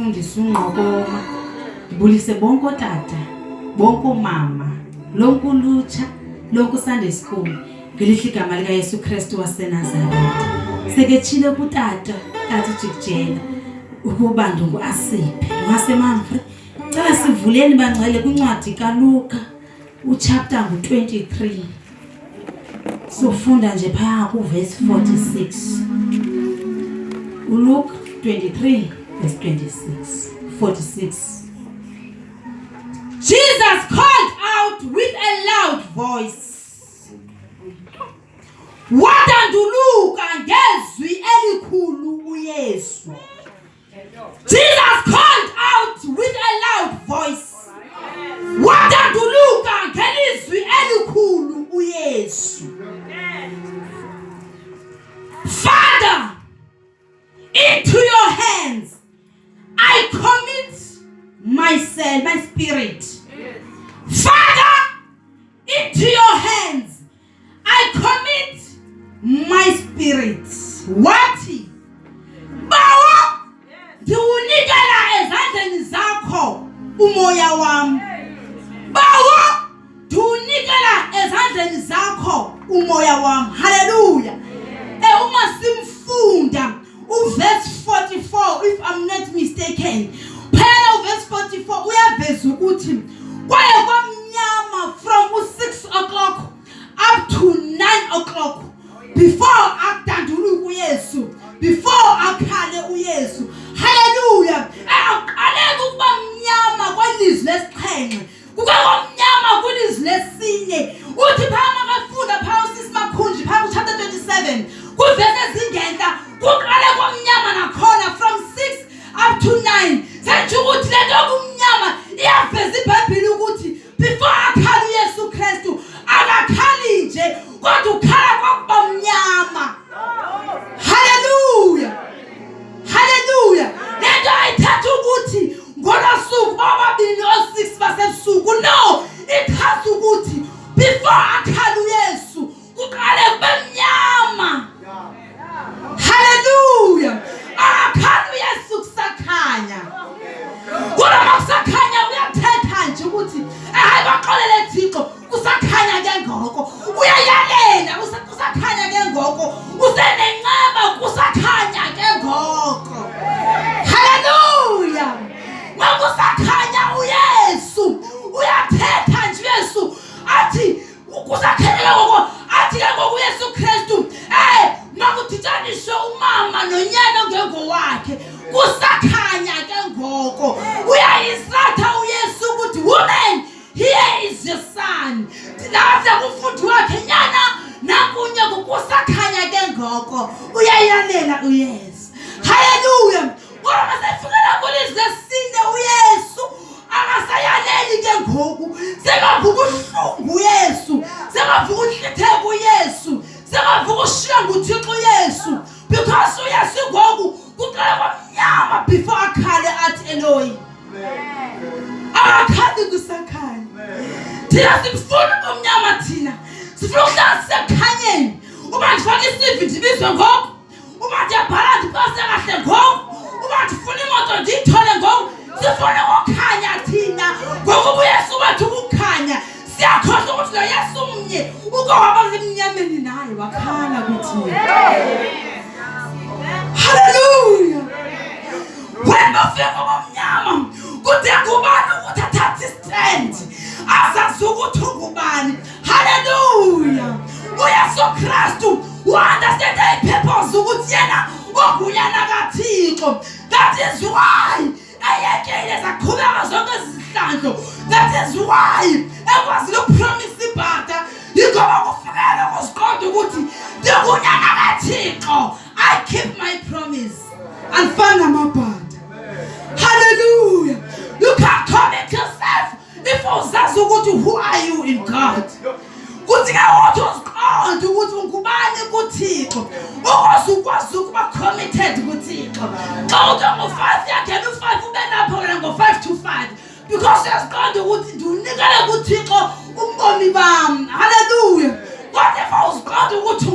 umfundisi uNgqokoma, ndibulise bonke ootata, bonke oomama, lonke ulutsha, lonke uSunday School ngelihle igama likaYesu Kristu waseNazaretha. Seketshile kutata, tata uJikijela ukuba ndinguAsiphe waseMamfre. Cela sivuleni bangcwele kwincwadi kaLuka uchapter ngu-23. Sofunda nje phaya kuvesi 46. ULuke 23 verse 26 46. Jesus called out with a loud voice. Wadanduluka ngezwi elikhulu uYesu. Jesus called out with a loud voice. Wadanduluka ngelizwi elikhulu uYesu. Father, into your hands I commit myself, my spirit. Father, into your hands I commit my spirit. Wathi, Bawo, ndiwunikela ezandleni zakho umoya wam. Bawo, ndiwunikela ezandleni zakho umoya wam. Haleluya. Eh uma simfunda uverse 44 if I'm not mistaken. Phela uverse 44 uyaveza ukuthi kwaye kwamnyama from u6 o'clock up to 9 o'clock before akudanduluka uYesu, before akhale uYesu. Haleluya. Aqaleka ukuba mnyama kwelizwi lesixhenxe, kuke kwamnyama kwilizwi lesine. Uthi phaa makafunda phaa usisi Makhunji phaa kuchapter 27 kwivesi ezingenhla, kuqale kwamnyama nakhona from 6 up to 9. Sentsho ukuthi le nto yokumnyama iyaveza iBhayibhile ukuthi before akhala uYesu Kristu akakhali nje, kodwa ukhala kwakuba mnyama. Haleluya, haleluya. Le nto ayithatha ukuthi ngolo suku bobabini o-6 basebusuku, no, ichaza ukuthi before akhala uYesu kuqale kube mnyama. Haleluya. Akakhala uYesu kusakhanya. Kodwa makusakhanya uyathetha nje ukuthi hayi baxolele Thixo, kusakhanya ke ngoko. Uyayalela kusakhanya ke ngoko. Usenenceba kusakhanya ke ngoko. Haleluya. Makusakhanya uYesu uyathetha nje uYesu athi kusakhanya ke ngoko, athi ke ngoku uYesu Kristu makudityaniswe umama nonyana ongengowakhe. Kusakhanya ke ngoko uyayisatha uYesu ukuthi woman, here is your son. Naze kumfundi wakhe, nyana nakunye, kusakhanya ke ngoko uyayalela uYesu. Haleluya. Kodwa masefikela kwilizwi lesine uYesu akasayaleli ke ngoku, sekavuka ubuhlungu uYesu, sekavuka untlitheka uYesu, sekavuka ushiya nguThixo uYesu, because uYesu ngoku kuqala kwamnyama before akhale athi Eloyi. Akakhali kusakhanya. Thina simfuna ubumnyama, thina sifuna ukuhlala sisekukhanyeni. Uba ndifake isivi ndibizwe ngoku, uba ndiyabhala ndipase kahle ngoku, uba ndifuna imoto ndiyithole ngoku. Sifuna ukukhanya thina ngokuba uYesu wethu ukukhanya. Siyakhohlwa ukuthi lo Yesu mnye uke waba semnyameni naye wakhala kuthina. Haleluya. Wena ufika ubumnyama kude kubani ukuthi athathe istand azazi ukuthi ungubani. Haleluya. UYesu Kristu u-understand i-purpose ukuthi yena ungunyana kaThixo. That is why eyekile zaqhubeka zonke izihlandlo. That is why ekwazile ukupromise ibhada, yingoba kufikele ukuziqonda ukuthi ndingunyana kaThixo. I keep my promise. Andifani namabhada. Hallelujah. You can't commit yourself if uzazi ukuthi who are you in God. Kuthi ke uthi uziqonde ukuthi ungubani kuThixo ukuze ukwazi ukuba committed kuThixo. Xa uthi ngo-5 yangena u-5 ube lapho wena ngo-5 to 5, because uyaziqonda ukuthi ndiwunikele kuThixo ubomi bam. Haleluya. Kodwa if awuziqonda ukuthi